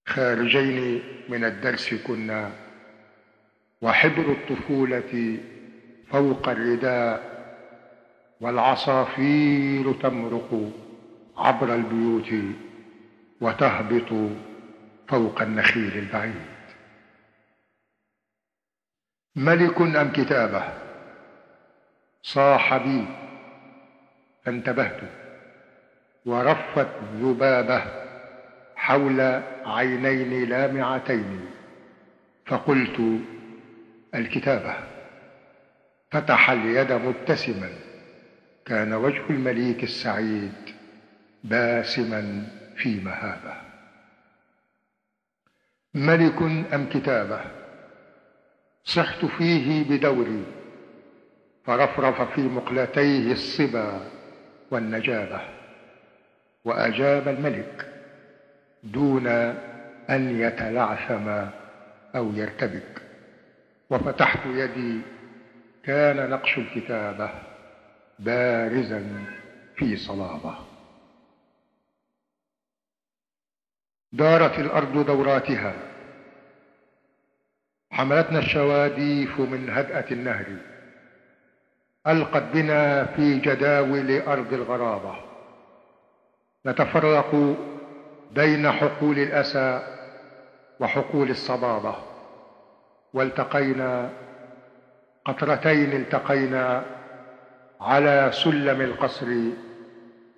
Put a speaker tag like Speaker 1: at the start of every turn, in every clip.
Speaker 1: خارجين من الدرس كنا، وحبر الطفولة فوق الرداء، والعصافير تمرق عبر البيوت وتهبط فوق النخيل البعيد. ملك أم كتابة؟ صاح بي فانتبهت، ورفت ذبابة حول عينين لامعتين، فقلت: الكتابة. فتح اليد مبتسما، كان وجه المليك السعيد باسما في مهابة. ملك أم كتابة؟ صحت فيه بدوري، فرفرف في مقلتيه الصبا والنجابة، وأجاب الملك دون أن يتلعثم أو يرتبك، وفتحت يدي، كان نقش الكتابة بارزا في صلابة. دارت الأرض دوراتها، حملتنا الشواديف من هدأة النهر، ألقت بنا في جداول أرض الغرابة، نتفرق بين حقول الأسى وحقول الصبابة، والتقينا قطرتين، التقينا على سلم القصر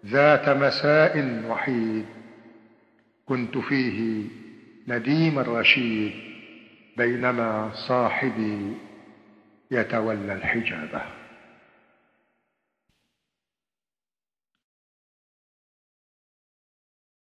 Speaker 1: ذات مساء وحيد، كنت فيه نديم الرشيد بينما صاحبي يتولى الحجابة.